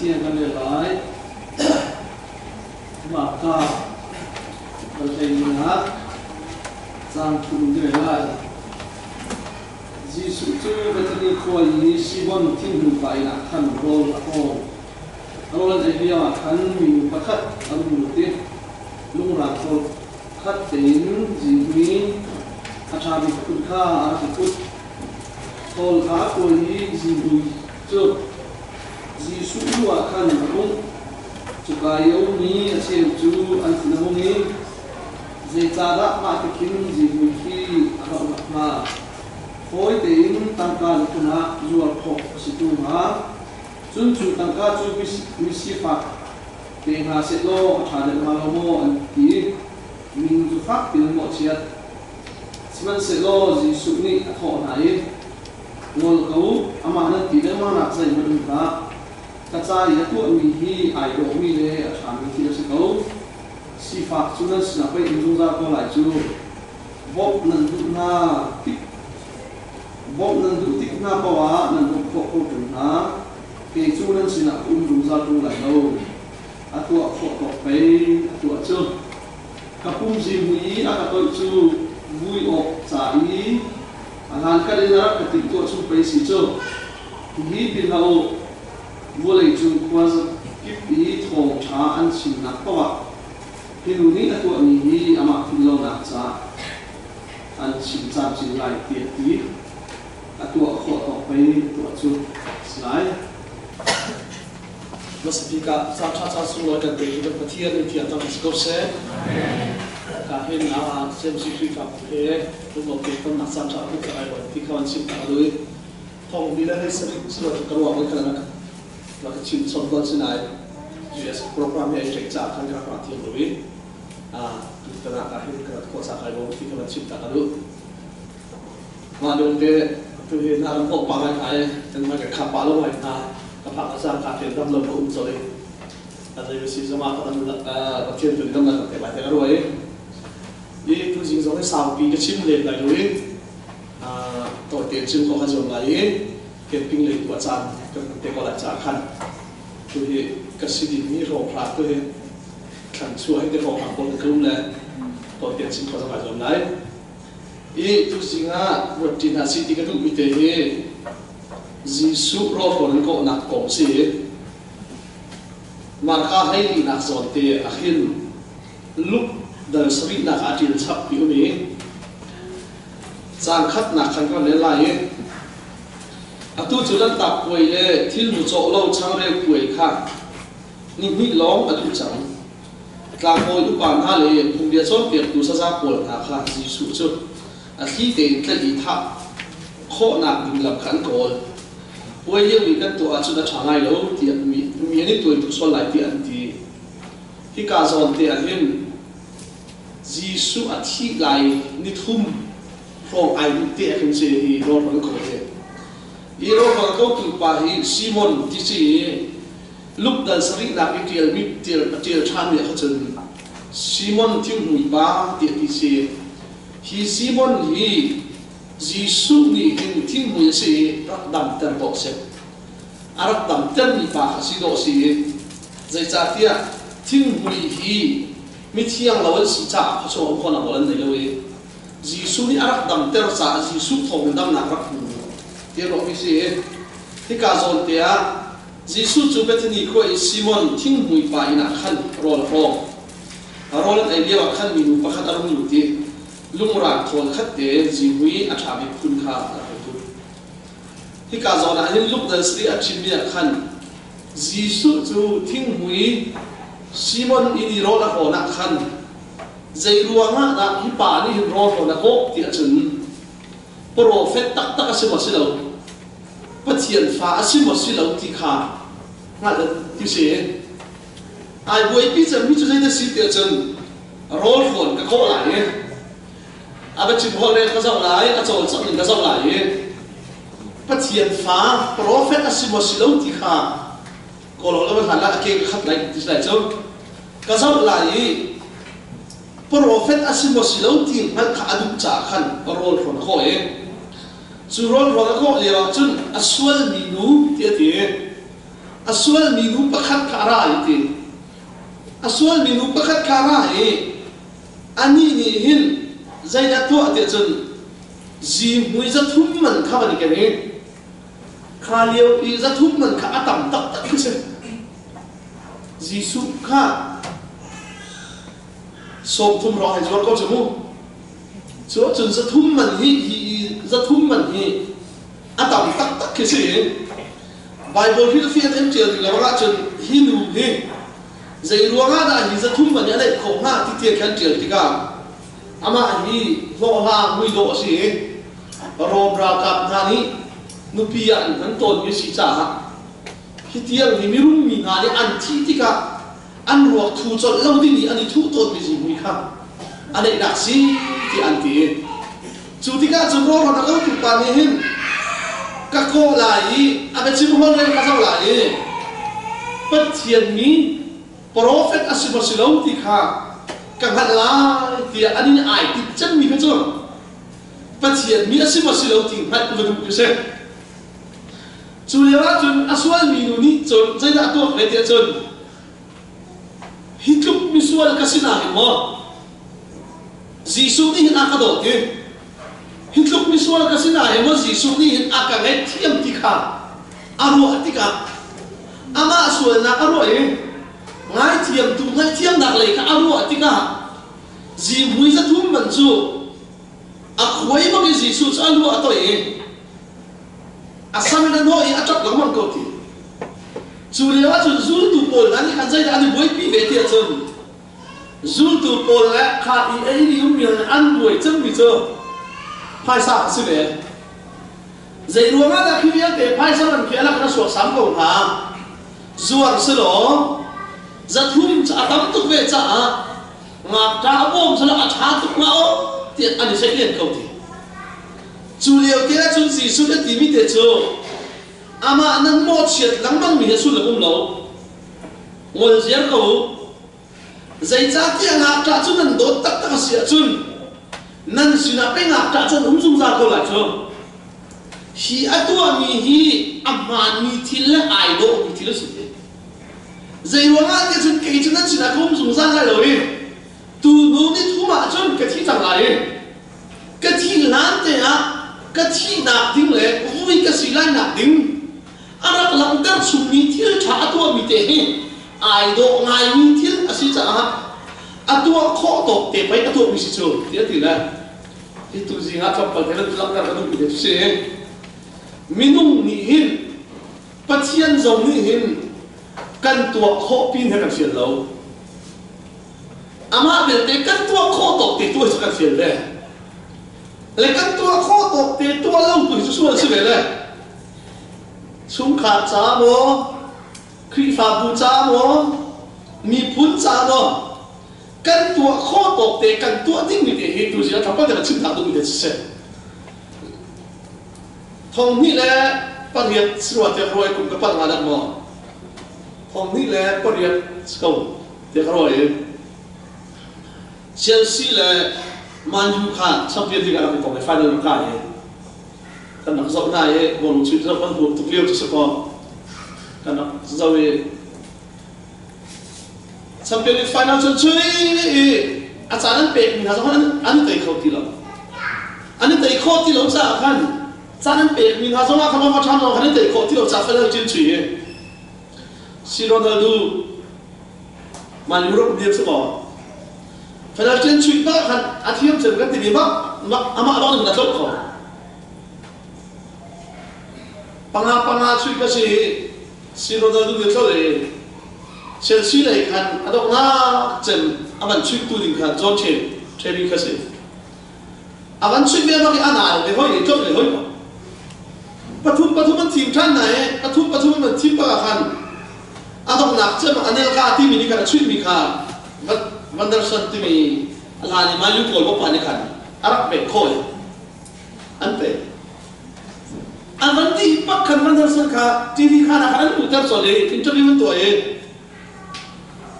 Cathiang kan rel lai. Marka dal 12 caang 3 kan rel lai. Jesuh cu Bethany khua i Simon thinghmui pa inn ah khan rawl a hawl. Rawl an ei lioah khan minu pakhat a rung lut i lungrang rawl khat tein zihmui a ṭha bik phun kha a rak i put. Thawl kha a kuai i zihmui cu Jesuh lu ah khan a ungh. Cuka i a ummi a cheu cu an thin a hung i, Zeicahdah mah ti khin zihmui khi a hloh nakhnga fawi tein tangka zathum ah zuar khawh a si tu hnga? Cun cu tangka cu misifak pe hna sehlaw a ṭha deuh hnga lo maw? an ti. Min cu fak piin an mawhchiat. Sihmanhsehlaw Jesuh nih a thawh hna i, Ngol ko u, amah nan ti lengmang nak zeihmanh um hlah. Ka ca i a tuahmi hi ai dawhmi le a ṭhami thil a si ko. Sifak cu nan sinah pei um zungzal ko lai cu. Bawmh nan duh hna tik bawmh nan duh tik hna paoh ah nan bawmh khawh ko ṭung hna. Kei cu nan sinah ka um zungzal ṭung lai lo. A tuah khawh tawk pei a tuah cu. Ka pum zihmui i a ka toih cu vui awk ca i a hlankan in a rak ka timhtuah chung pei si cu. Hihi ti hlah u, vawleicung khuazakip i thawngṭha an chimnak paoh ah hi nu nih a tuahmi hi amah philhlonak caah an chim camcin lai tiah a ti. A tuah khawh tawk pei a tuah cu a si lai. Hmasabik ah caanṭha caan sunglawi kan pek i kan Pathian in thiang cang si ko seh. Ka hin ah CMC Khrihfabu he lunglawm tein tonnak caanṭha a hmuh ka ai ti kha an chim ta lui. Thong mi le hei sarih silo ka ruah voi khan rak rak chim chom tawn sinain US program hi ai ṭek caah khan ka rak ra thiam lo i tutan ah ka hin ka rat khawh ca kai lawm ti kha van chim ta ka duh. Mah lung te tu hi na ram pawh pa ngai ngai kan mai ka kha pa lo ngai hna ka phak ka sang ka tel dam lo ka um choi a zei si zong ah ka dam Pathian tu dam la te lai te ka ruai i tu jing zong hi saupi ka chim len lai lo i to te chim ko ka zuam lai i camping lei tu a caan kan te ko lai ca khan tu hi ka si ding mi ro hra tu hi thlan chu hi te ro hra ko ka um le to te chim ko zong ka zuam lai. I tuzing ah ruatṭi hna sih ti ka duhmi te hi Jesuh rawlrawn in kawhnak kong si. Marka 14nak zawn te ah hin Luke dal sarihnak ah a ṭil chap ti um i caang khatnak khan kan rel lai i atu cu Lanhtak puai le thilnu cawh lo changreu puai kha ni hnih lawng a duh cang. Tlangbawi upa hna le phungbia cawnpiaktu saza pawl hna kha Jesuh cu a thli tein tlaih i thah khawhnak ding lam kha an kawl. Puai lio i kan tuah ahcun a ṭha lai lo tiah mi an i tuai tuk sual lai tiah an ti. Hika zawn te ah hin Jesuh a thih lai nithum hrawng ai duh te ah khin si hi rawl an kawl hi. Hi rawl an kotu pa hi Simon ti si i Lukdal sarihnak i ṭialmi a ṭial ṭhanmi ah kha cun Simon thinghmui pa tiah ti si. Hi Simon hi Jesuh nih hin thinghmui a si i rak damter dawh a si. A rak damtermi pa kha si dawh a si i zeicahtiah thinghmui hi mithiang lo an si caah khuachung um khawhnak nawl an nei lo i Jesuh nih a rak damter caah Jesuh thawngin damnak rak hmu ti a ruahmi si. Hika zawn te ah Jesuh cu Bethany khua i Simon thinghmui pa inn ah khan rawl a hrawng. Rawl an ei lioah khan minu pakhat a rung lut i lungrang thawl khat te zihmui a ṭha bik phun kha a rak i put. Hika zawn ah hin Luke dal sarih a chimmi ah khan Jesuh cu thinghmui Simon inn i rawl a hrawn ah khan zei ruangah dah hi pa nih hin rawl hrawn a kawh ti ahcun profet taktak a si maw si lo Pathian fa a si maw si lo ti kha hngalh ti si. Ai buaipi cemmi cu zeidah si tiah cun rawl hrawn ka kawh lai i a biachim holhrel ka zoh lai, a cawlcangh in ka zoh lai i Pathian fa profet a si maw si lo ti kha kawlawng le hlan a ke ka khat lai ti lai cu ka zoh lai i profet a si maw si lo ti hngalh kha a duh caah khan rawl hrawn a kawh i Cu rawl rawl a kawh lioah cun a sualmi nu ti a ti. A sualmi nu pakhat kha a ra i ti. A sualmi nu pakhat kha a ra i anih nih hin zeidah tuah tiah cun zihmui 300 man kha van i ken i kha lio i 300 man kha a tam taktak khi si. Jesuh kha 30 rawng hei zuar ko cu mu. Cu ahcun 300 man hi hi 300 man hi a tam taktak khi si. Bible hrilhfiah an ṭial ning lo ahcun hi nu hi zei ruangah dah hi 300 man hi a neih khawh hnga ti tiang khi an ṭial tikah amah hi hlawhhlang muidawh a si i Rom ralkap hna nih nupi ah an hman tawnmi a si caah hi tiang hi mirum mi hna nih an thih tikah an ruak thu colh lo ding i an i thuh tawnmi zihmui kha a neihnak si tiah an ti. Cu tikah cun rawlrawn a kotu pa nih hin ka kawh lai i a biachim holhrel ka zoh lai i Pathian mi profet a si maw si lo ti kha ka hngalh lai tiah an in ai timh cemmi kha cu Pathian mi a si maw si lo ti hngalh va duh khi si. Cu lio ahcun a sualmi nu nih cun zeidah a tuah ve tiah cun hi tluk misual ka si nain maw Jesuh nih hin a ka dawt i hi tluk misual ka si nain maw Jesuh nih hin a ka ngaihthiam ti kha a ruah tikah amah sualnak a ruah i ngaithiamtu ngaihthiamnak lei kha a ruah tikah zihmui 300 man cu a khuai bak i Jesuh cu a lu a toih i a sam in a hnawh i a ṭap lengmang ko ti. Cu lio ahcun zultu pawl hna nih khan zeidah an i buaipi ve ti ahcun zultu pawl le kha i ei i ummi nih an buai cemmi cu phaisa a si ve. Zei ruangah dah khi vialte phaisa man khi a lak in a suaksam ko hnga? Zuar si law 300 cu a tam tuk ve caah ngakṭah a bawm cu a ṭha tuk hnga aw tiah an i ceih len ko ti. Cu lio te ahcun Jesuh nih a timi te cu amah nan mawhchiat lengmangmi hi a sullam um lo. Ngol ziar ko u. Zeicahtiah ngakṭah cu nan dawt taktak a si ahcun nan sinah pei ngakṭah cu an um zungzal ko lai cu. Hi a tuahmi hi a hmaanmi thil le ai dawhmi thil a si. Zeiruangah tiah cun kei cu nan sinah ka um zungzal lai lo i tu hnu ni thum ah cun ka thi cang lai i ka thi hlan te ah ka thihnak ding le vui ka si lainak ding a rak langhter chungmi thil ṭha a tuahmi te hi ai dawh ngaimi thil a si caah a tuah khawh tawk te pei a tuahmi si cu ti a ti le hi tu zing ah tlawmpal te langhter ka duhmi te cu si minung nih hin Pathian zong nih hin kan tuah khawh pin he kan fial lo. Amah belte kan tuah khawh tawk te tuah cu kan fial ve. Le kan tuah khawh tawk te tuah lo tu hi cu sual si ve le. Chungkhar ca maw, Khrihfabu ca maw, miphun ca maw, kan tuah khawh tawk te kan tuah dingmi te hi tu zia ṭha kan chim hna duhmi te siseh. 2008 sirua tiah ka ruah i kum ka palh hnga dah maw? 2008 si ko tiah ka ruah i Chelsea le Man U kha Champions League ah rak i tong i final rak kai i kan rak zoh hna i bawlung chuih zoh kan huam tuk lio cu si kaw kan rak zoh i Champions League final cu cui i a caan an pekmi hna zong an i tei kho ti lo. An i tei khawh ti lo caah khan caan an pekmi hna zongah khan overtime zong khan an tei khawh ti lo caah final cin cui i si Ronaldo Man Europe dir si maw final cin cui pa khan a thiam cem kan timi bak amah bak in a tlok kho panga panga cui ka si si Ronaldo nih tlo i Chelsea lei khan a donghnak cem a van chuihtu ding kha John Terry kha si. A van chuih ve bak i a nal ve hoi i tlolh ve hoi ko. Pathum pathum an thim ṭhan na i pathum pathum an thim bak ah khan a donghnak cem Anelka timi nih khan a chuihmi kha Van der Sar timi a hlan i Man U goal bawpa nih khan a rak pek khawh i an pek. An van ti pak khan Van der Sar kha TV khan ah khan an hmuhter colh i interview an tuah i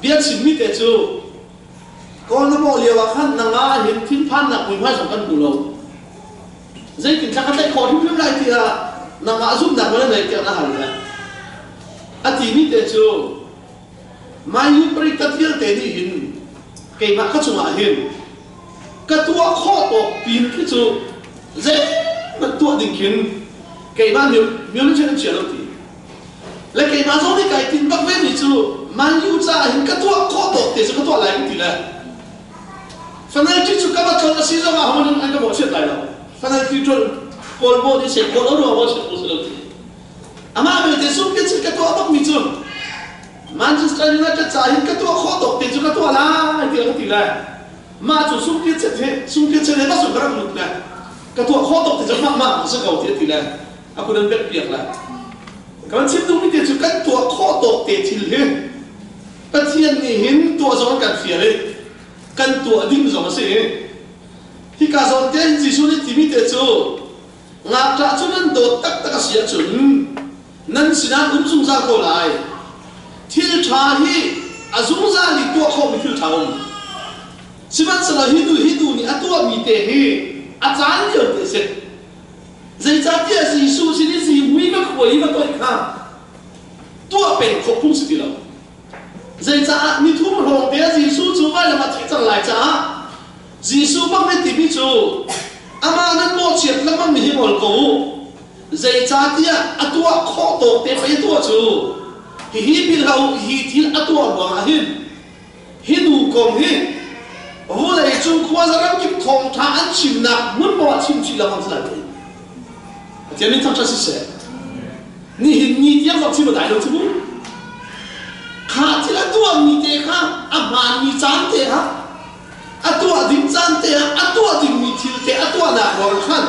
bia chimmi te cu Kawl na bawh lio ah khan nangmah hin thinphannak muihmai zong kan hmu lo. Zeitin thla ka tlaih khawh hrimhrim lai tiah nangmah zumhnak na nei tiah na hal le. A timi te cu Mai paritat vialte nih hin keimah ka cungah hin ka tuah khawh tawk pin khi cu zeihmanh tuah ding khin keimah miolichin an chia lo ti. Le keimah zong nih kai tin bak ve mi cu Man U caah hin ka tuah khawh tawk te cu ka tuah lai ka ti le Penalty cu ka va tlon a si zong ah homan an ka mawhchiat lai lo. Penalty tlon kawl bawh nih seh kawl ruang maw seh si lo ti. Amah belte sungpiat cun ka tuah bak mi cu Manchester United caah hin ka tuah khawh tawk te cu ka tuah lai tiah ka ti lai. Mah cu sungpiat chet he sungpiat chet he basung ka rak lut le ka tuah khawh tawk te cu mah mah ka si ko tiah ti le a kun an bek piak lai. Kan chim duhmi te cu kan tuah khawh tawk te thil hi Pathian nih hin tuah zong an kan fial i kan tuah ding zong a si i hika zawn te hin Jesuh nih timi te cu ngakṭah cu nan dawt taktak a si ahcun nan sinah um zungzal ko lai. Thil ṭha hi a zungzal i tuah khawhmi thil ṭha um. Sihmanhsehlaw hi nu hi nu nih a tuahmi te hi a caan lio te a si. Zeicahtiah Jesuh sin i zihmui va khuai i va toih kha tuah peng khawh phung si ti lo. Zeicaah nithum hrawng te ah Jesuh cu vailam ah thi cang lai caah Jesuh bak nih timi cu amah nan mawhchiat lengmang mi hi ngol ko u. Zeicahtiah a tuah khawh tawk te pei a tuah cu. Hihi philh hlah u, hi thil a tuah ruangah hin hi nu kong hi vulei cung khuaza ramkip thawngṭha an chimnak hmun poah chim chih lengmang si lai ti. Pathian min thangṭhat siseh. Nihin ni tiang zong chim a dai lo cu mu. Kha thil a tuahmi te kha a hmaanmi caan te ah a tuah ding caan te ah a tuah dingmi thil te a tuahnak ruang khan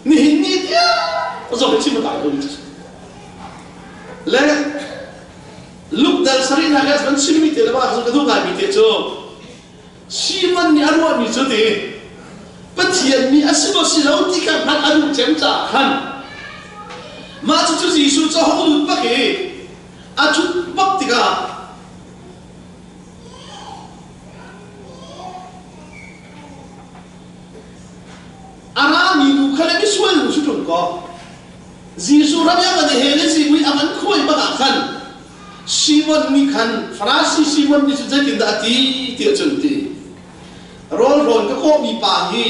nihin ni tiang zong chim a dai lo mi le Luke dal sarihnak ah kan chimmi te le mah ka duh ngaimi te cu Simon nih a ruahmi cu ti Pathian mi a si maw si lo ti kha hngalh a duh cem caah khan mah cucu Jesuh cu a hung lut bak i a ṭhut bak tikah a rami nu kha le misual nu si ṭung kaw Jesuh ram i a van i hel i zihmui a van khuai bak ah khan Simon nih khan Farasi Simon nih cun zeitindah a ti tiah cun ti rawl rawn ka kawhmi pa hi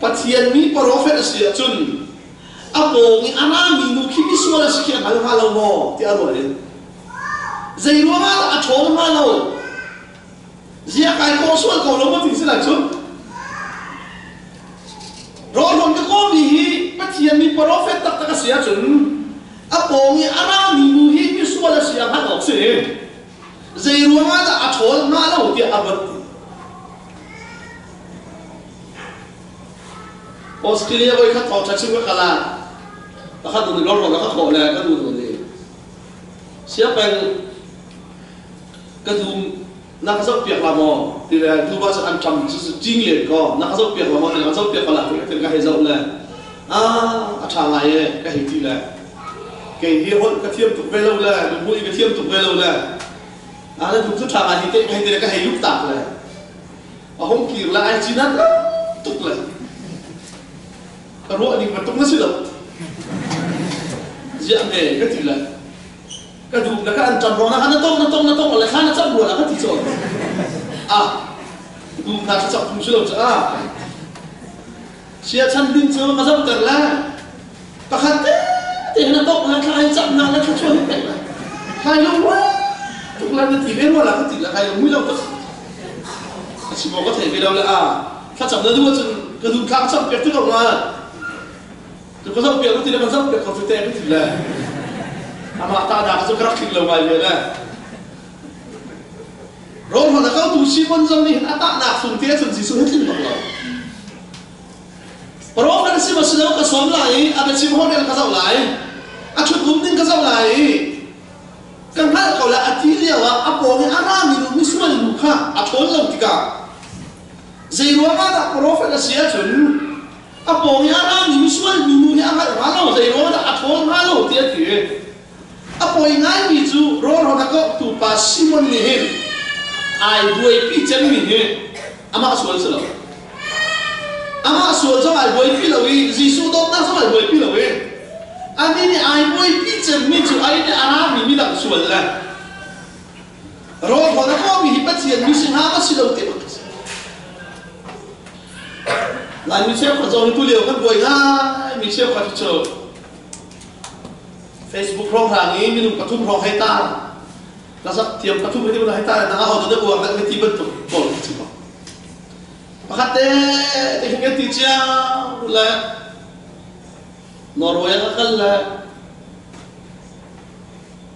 Pathian mi profet a si ahcun a pawng i a rami nu khi misual a si khi a hngal hnga lo maw tiah a ruah in zei ruangah dah a ṭhawl hnga lo Ziah kai kawh sual ko lo maw ti si lai cu. Rawlhon ka kawmi hi Pathian mi profet taktak a si ahcun a pawng i a rami nu hi misual a si a hngalh awk si. Zei ruangah dah a ṭhawl hnga lo tiah a ruat ti. Australia voi khat thawngṭha chim ka kal ah pakhat nu nih rawlrawl a ka khawh le ka nu nu nih siapeng Ka dum na ka zohpiak la maw ti le nuva cu an ṭam cu cing len kaw na ka zohpiak la maw ti le ka zohpiak ko la ti ka hei zoh le ah a ṭha ngai e ka hei ti le kei hi holh ka thiam tuk ve lo le lungmui ka thiam tuk ve lo le ah na dum cu ṭha ngai hi te ka hei ti le ka hei luk tak le a hung kir le ai cinan tuk le ka ruah ning bantuk na si lo ziah me ka ti le Ka duh na ka an ṭam ruang na tong na tong na tong le kha na cam ruang ka ti cawn. Ah, duh na ka cak phung si lo cu ah. Sia chan ding cu ka zohter le pakhat te te na tok na thla in cam na na thla chuan pek la. Khai lo wa tuk la na ti ve ruwa la ka ti la khai lo mui lo tak. A si mo ka thei ve lo le ah thla cam na duh ahcun ka duh thla cam pek ti ko ma. Cu ka zoh piak ti le ka zoh piak ko cu te ka ti le amah ta dah cu ka rak tling lo ngai ve le rawl hon a kotu Simon zong nih a tahnak sung te cun Jesuh hi tling bak lo Prophet si ma si lo ka sawm lai i a biachim hon ka zoh lai a ṭhut um ding ka zoh lai i ka hngalh ko le a ti lio ah a pawng i a rami nu misual nu kha a ṭhawn lo tikah zei ruangah dah prophet a si ahcun A pawng i a rami misual minu nih a hngalh hnga lo, zei ruangah dah a ṭhawl hnga lo ti a ti. A poi ngaimi cu rawlrawn a kauhtu pa Simon nih hin ai buaipi cemmi hi amah sual si lo. Amah sual zong ai buaipi lo i Jesuh dawtnak zong ai buaipi lo i. Ani nih ai buaipi cemmi cu ai nih a rami midang sual le rawl a kawmi hi Pathian mi si hnga ma si lo ti bak a si. Laimi cheukhat zong hi tulio kan buai ngai mi cheukhat cu Facebook hrawnghrang i minung pathum hrawng hei tar hlasak thiam pathum hei ti hei tar nang aho dah uar dah ti bantuk pawl khi si ko. Pakhat te te hin kan ti cio le Norway ah ka kal le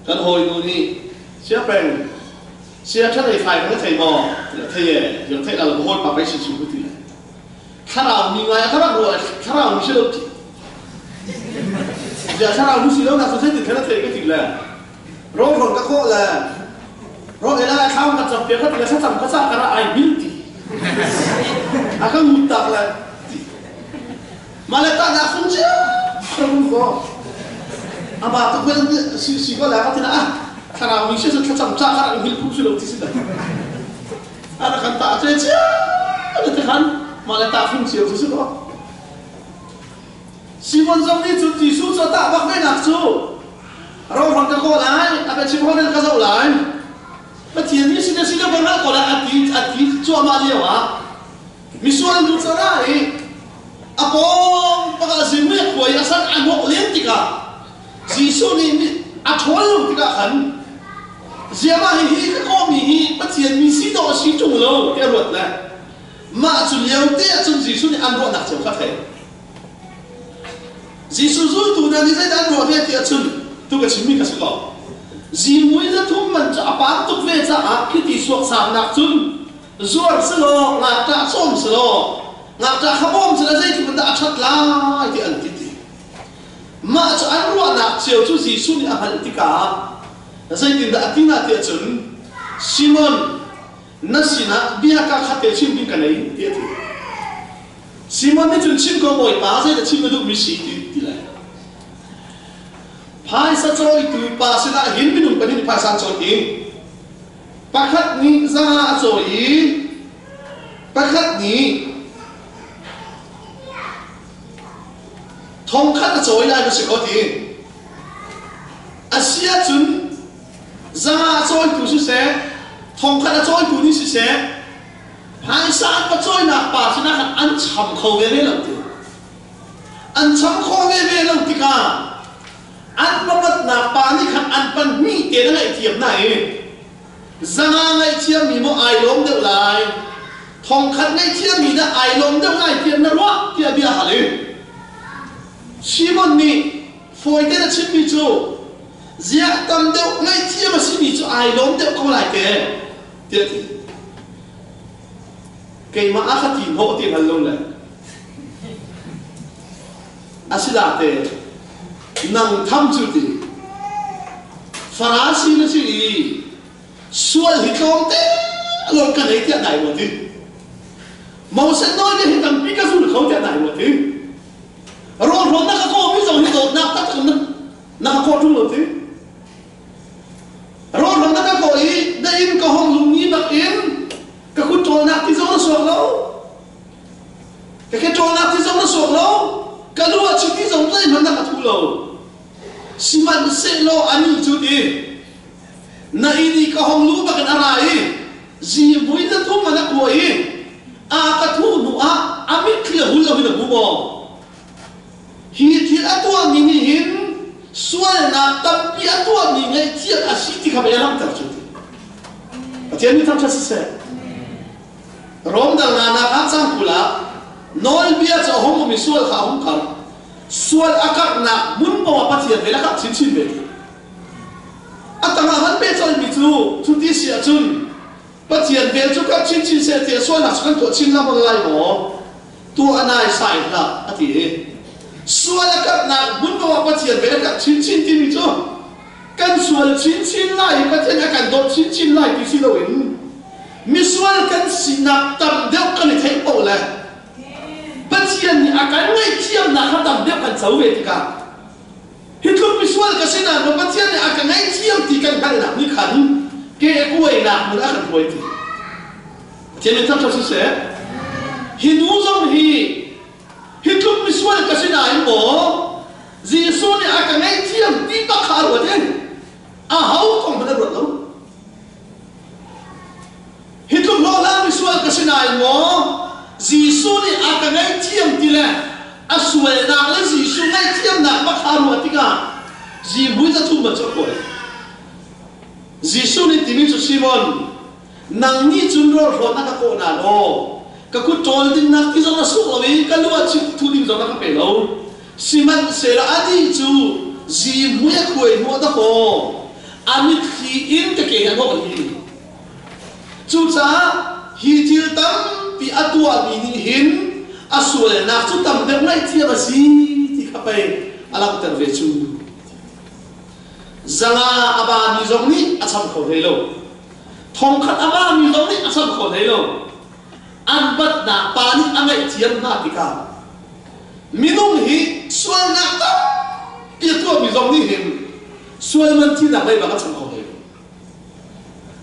kan hawinu nih siapeng sia ṭha lei fai kan thei maw tiah thei e yang thei la hawi pa pei si su ti le thlarau mi ngai ka rak ruah thlarau mi si lo ti ya thlarau mi si lo na su thei ti thei thei ka ti le ro ron ka khawh le ro ela thlam ka chap pe ka ti le thlacam ka cha ka ra ai bil ti a ka ngut tak le Mah le tah nak fung cio rum ko. Amah tu kwen si si ko la ka tina ah thlarau mi si thlacam cha kha rak hil phu si lo ti si da. Ana kan ta che cia na te khan mah le ta fung cio si ko. Simon zong nih cun Jesuh cu a tah bak ve nak cu rohrang ka kawl lai a ka chim honen ka zoh lai Pathian nih si si lo ka hngalh ko lai a ti a ti cuahmah lio ah Misual nu cu ra i a pawng pakhat a zingmi a khuai a san a hnawh len tikah Jesuh nih a ṭhawl lo tikah khan ziamah hihi ka kawhmi hi Pathian mi si dawh a si ṭung lo tiah ruat le mah cu lio te ah cun Jesuh nih an ruahnak cio kha theih. Jesuh zultu hna nih zeidah an ruah ve ti ahcun tu ka chimmi kha si ko. Zimui zathum man cu a par tuk ve caah khiti suaksangnak cun Zuar selaw ngakṭah cawm selaw ngakṭah kha bawm selaw zeitluk in dah a ṭhat lai ti an ti ti. Mah cu an ruahnak cio cu Jesuh nih a hngalh tikah zeitindah a ti hna tiah cun Simon na sinah bia ka khat te chim ding ka nei ti a ti. Simon nih cun chim ko Bawipa zeidah chim na duhmi si ti ti lai. Phaisa cawitu pa sinah hin minung pahnih nih phaisa an cawi ti. Pakhat nih zanga a cawi i pakhat nih thongkhat a cawi lai na si ko ti. A si ahcun zanga a cawitu siseh, thongkhat a cawitu nih siseh, phaisa an va cawinak pa sinah khan an cham kho ve ve lo ti. An cham kho ve ve lo tikah An papatnak pa nih khan an pahnih tein a ngaihthiam hna i zanga ngaihthiammi maw ai lawm deuh lai thongkhat ngaihthiammi dah ai lawm deuh lai tiah na ruah tiah bia hal i Simon nih fawi tein a chimmi cu ziah tam deuh ngaihthiam a simi cu ai lawm deuh ko lai te tiah a ti. Keimah a ka ti hnawh ti hngal lo le Asilate nang tham cu ti Farasi na si i sual hi tlawmte lawng ka nei tiah dai maw ti Moses nawlbia hi tampi ka zul kho tiah dai maw ti Rawlhrawn na ka kawmi zong hi dawtnak taktak na na ka kawh ṭung lo ti Rawlhrawn na ka kawh i na inn ka hong lungni bak in ka kut ṭawlnak ti zong na suak lo Ka ke ṭawlnak ti zong na suak lo, ka lu ah chiti zong zeihmanh na ka thu lo. Sihmanhsehlaw anih cu ti, na inn i ka hong luh bakin a ra i zihmui na thum man a kuah i a ka thuh hnu ah a mitthli a hul loin a hmu maw? Hi thil a tuahmi nih hin sualnak tampi a tuahmi ngaihthiam a si ti kha pei a langhter cu ti. Pathian nih thangṭhat siseh. Rom dal nganak ah cang 20 ah nawlbia cu a hung um i sual kha a hung karh. Sual a karhnak hmun paoh ah Pathian vel a karh chinchin ve ti. A tangah han pe colmi cu cuti si ahcun Pathian vel cu karh chinchin seh tiah sualnak cu kan tuah chin lengmang lai maw? Tuah nai sai hlah a ti i sual a karhnak hmun paoh ah Pathian vel a karh chinchin timi cu kan sual chinchin lai i Pathian a kan dawt chinchin lai ti si loin misual kan sinak tam deuh kan i theih paoh le Pathian nih a kan ngaihthiamnak kha tam deuh kan co ve tikah hi tluk misual ka si nain maw Pathian nih a ka ngaihthiam ti kan hngalhnak nih khan ke kuainak mun a kan hruai ti Pathian nih thangṭhat siseh hi nu zong hi hi tluk misual ka si nain maw. Jesuh nih a ka ngaihthiam ti tak kha a ruat in a ho kong hmanh a ruat lo. Hi tluk hlawhhlang misual ka si nain maw Jesuh nih a ka ngaihthiam ti le a sualnak le Jesuh ngaihthiamnak bak kha a ruah tikah zihmui zathum man cu a kuai. Jesuh nih timi cu Simon, nang nih cun rawlhrawn na ka kawh na law ka kut ṭawl dingnak ti zong na suk lo i ka lu ah chit thu ding zong na ka pe lo. Sihmanhsehlaw anih cu zihmui a khuai hnuah dahkaw a mitthli in ka ke a hnawh hi. Cucaah hi thil tampi a tuahmi nih hin a sualnak cu tam deuh ngaihthiam a si ti kha pei a langhter ve cu. Zanga a bami zong nih a cham kho hlei lo. Thongkhat a bami zong nih a cham kho hlei lo. An batnak pa nih a ngaihthiam hna tikah minung hi sualnak tampi a tuahmi zong nih hin sual man thinak lei bang a cham kho hlei lo.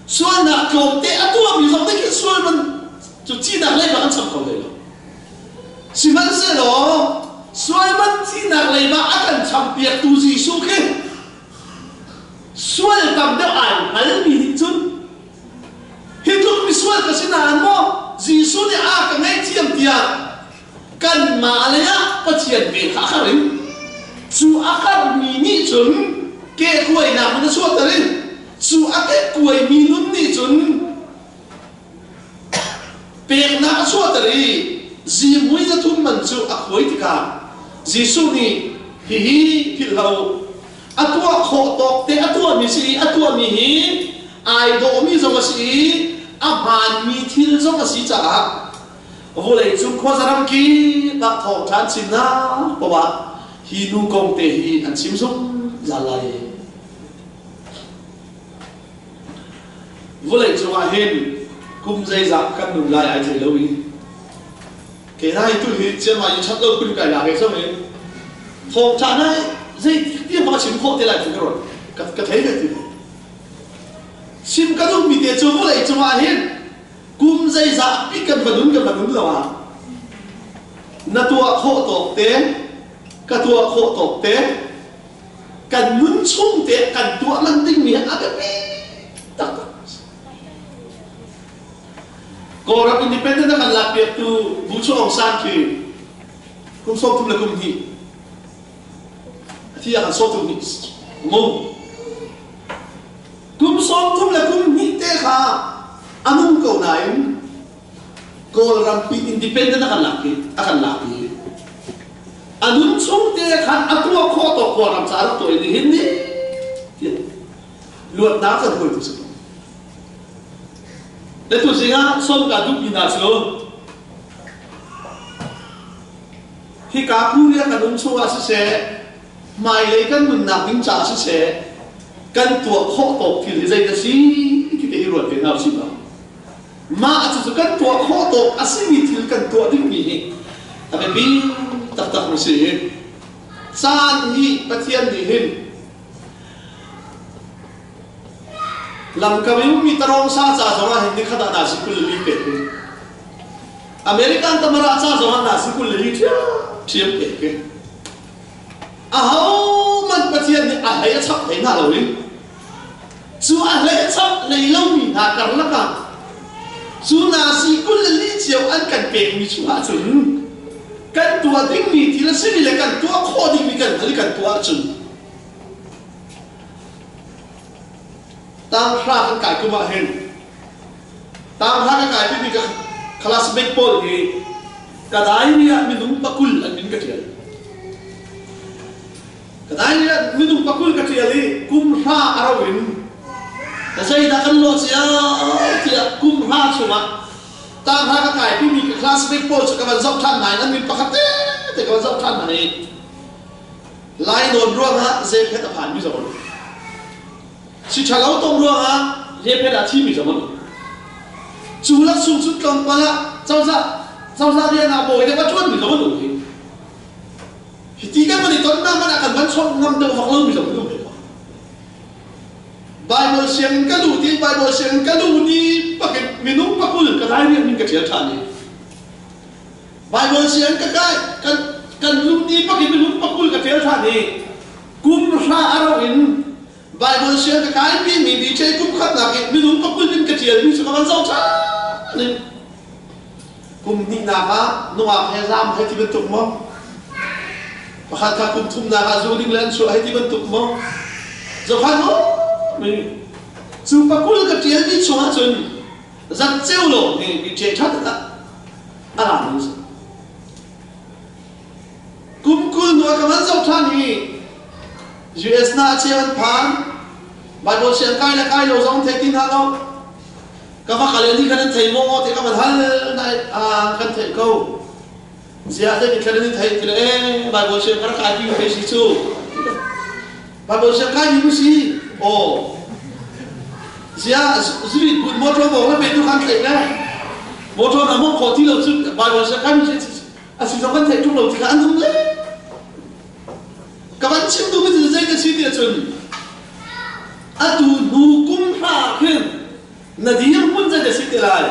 Sualnak tlawmte a tuahmi zong nih khin sual man cu thihnak lei bang an cham kho hlei lo. Sihmanhsehlaw sual man thihnak leiba a kan champiaktu Jesuh khi sual tam deuh ai hngalmi nih cun hi tluk misual ka si nain maw Jesuh nih a ka ngaihthiam tiah kanmah lei ah Pathian ve kha a kar in cu a karmi nih cun kehkuainak in a chuahter i cu a kehkuaimi nun nih cun peknak a chuahter i zihmui zathum man cu a khuai tikah Jesuh nih hihi philhlo a tuah khawh tawk te a tuahmi si i a tuahmi hi ai dawhmi zong a si i a hmaanmi thil zong a si caah Vawlei cung khuazaram kip ah thawngṭha an chimnak paoh ah hi nu kong te hi an chim zungzal lai. Vawlei cungah hin kum zeizah kan nun lai ai thei lo i ke hna hi tu hi ciamai i ṭhat lo kun kai lak i zong in thawngṭha na zei ti ma chim khawh te lai ti ka ruat ka thei ve ti chim ka duhmi te cu vawlei cungah hin kum zeizah pi kan va nun kan va nun lo ah na tuah khawh tawk te ka tuah khawh tawk te kan nun chung te kan tuah lan dingmi a biapi taktak. Kawlram independent a kan lakpiaktu Bu Chu Aung San khi kum 30 le kum hnih a thi ah kan 32 mu Kum 30 le kum hnih te kha a nung ko nain Kawlrampi independent a kan lak i a kan lak i a nun chung te khan a tuah khawh tawk Kawlram ca rak tuah i nihin ni luatnak kan hmuh tu si ko. Le tu zingah som ka duhmi hna cu hika Korea kan um chungah siseh hmailei kan nunnak ding caah siseh kan tuah khawh tawk thil hi zei a si ti te hi ruat ve hna usih law mah cucu kan tuah khawh tawk a simi thil kan tuah dingmi hi a biapi taktak mi si. Caan hi Pathian nih hin lamkam i ummi tarawng sa ca zong ah hin nikhat ah nasi 24 pek hi American tamara ca zong ah nasi 24 ṭhiamṭhiam pek hi Ahohmanh Pathian nih a hlei a chap hlei hna lo i cu a hlei a chap hlei lomi hna karlak ah cu nasi 24 cio an kan pekmi chungah cun kan tuah dingmi thil a simi le kan tuah khawh dingmi kan hngalh i kan tuah ahcun tanghra kan kai kum ah hin tanghra kan kai timi ka classmate pawl hi ka diary ah minung pakul an min ka ṭial. Ka diary ah minung pakul ka ṭial i kum hra a ro in zeidah kan lawh cia tiah kum hra chungah tanghra ka kai pimi ka classmate pawl cu ka van zoh ṭhan hna in an min pakhat tete ka van zoh ṭhan hna i Lainawn ruangah zeiphet a phanmi zong an um. Si ṭhalo tong ruangah hlephet ah thimi zong an um. Cu laksung cu tlawmpal ah cozah cozah rian ah bawi deuh a ṭuanmi zong an um hi. Hiti kan van i tonnak hmanh ah kan van chawnh ngam deuh vak lomi zong an um ve ko. Bible sianginn ka luh ti Bible sianginn ka luh ni pakin minung pakul ka dai rian min ka ṭial ṭhan i Bible sianginn ka kai kan Kan lungdi pakin minung 20 ka ṭial ṭhan i kum hra a rauh in Bible siang ka kaipi mi BJ kum khatnak i minung 20 min ka ṭialmi cu ka van zoh ṭhan in kum hnihnak ah nungak he zaam he ti bantuk maw? Pakhat kha kum thumnak ah zu ding le an chuah he ti bantuk maw? Zohkhan maw? Cu 20 ka ṭialmi chungah cun zat ceu lawng hi BJ ṭha taktak a ra mi si. Kum 20 hnu ah ka van zoh ṭhan i US na a cheu an phan. Bible siang kai le kai lo zong thei ti hna lo. Ka va kal ni khan an thei maw ti ka van hal na kan theih ko. Ziah dek thlan in thei ti le eh Bible siang ka rak kai pi thei si cu. Bible siang kai mi si. Oh. Ziah zuit but motor mo la pe tu khan thei ne. Motor na mo kho ti lo cu Bible siang kai mi si a si zong kan theih ṭung lo ti kha an um le. Ka van chim duhmi cu zei ka si ti ahcun atu hnu kum hra khin na dirhmun zei dah si te lai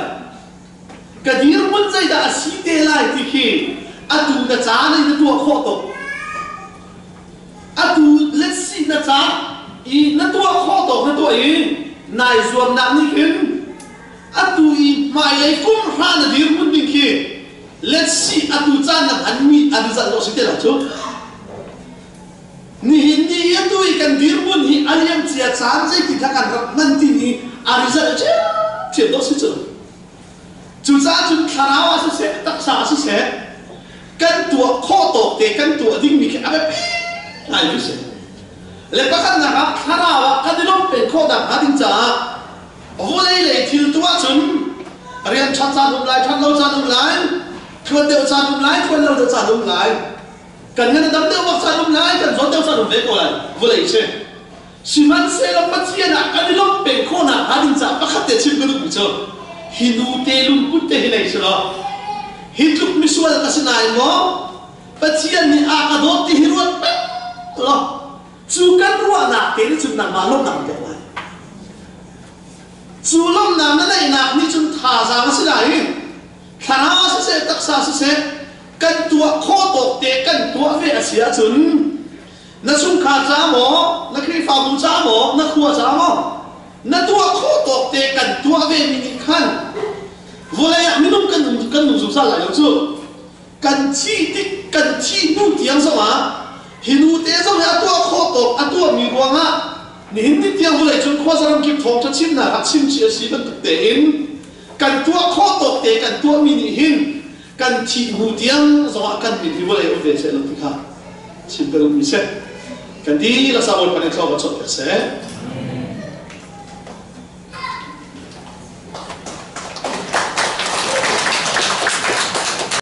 ka dirhmun zei dah a si te lai ti khi atu na caan in na tuah khawh tuk atu let's see na ca i na tuah khawh tawk na tuah i nai zuamnak nih khin atu i hmailei kum hra na dirhmun ding khi let's see atu caan na hmanmi an zalh lo si te lo cu nihin ni i atu i kan dirhmun hi a liam cia caan zeiti kha kan rak hman ti ni a result ṭhiamṭhiam dawh si cu. Cucaah cun thlarau ah siseh taksa ah siseh kan tuah khawh tawk te kan tuah dingmi khi a biapi ngai mi si. Le pakhatnak ah thlarau ah kan i lawmh peng khawh nakhnga ding caah vawlei lei thil tuah cun rian ṭhat caan um lai, ṭhat lo caan um lai, ṭhuan deuh caan um lai, ṭhuan lo deuh caan um lai. Kan ngan a dam deuh bak caan um lai, kan zawt deuh caan um ve ko lai. Vawlei si. Sihmanhsehlaw Pathian ah kan i lawmh peng khawhnak hnga ding caah pakhat te chim ka duhmi cu hi nu te lungput te hi nei si law hi tluk misual ka si nain maw Pathian nih a ka dawt ti hi ruat peng law cu kan ruahnak te nih cun nangmah lawmhnak an pek lai. Cu lawmhnak na neihnak nih cun thazaang a si lai i thlarau ah siseh taksa siseh kan tuah khawh tawk te kan tuah ve a si ahcun na chungkhar ca maw na Khrihfabu ca maw na khua ca maw na tuah khawh tawk te kan tuah ve mi nih khan vawlei ah minung kan um kan nung zungzal lai lo cu. Kan thih tik kan thih hnu tiang zongah hi nu te zong hi a tuah khawh tawk a tuahmi ruangah nihin ni tiang vawlei cung khuazaram kip thawngṭha chimnak ah chimchih a si bantuk tein kan tuah khawh tawk te kan tuahmi nih hin kan thih hnu tiang zongah kan min hi vawlei um ve seh lo ti kha chim ka duhmi si. Kan dihlak sa Bawipa nih thlawh kan chawnh piak seh.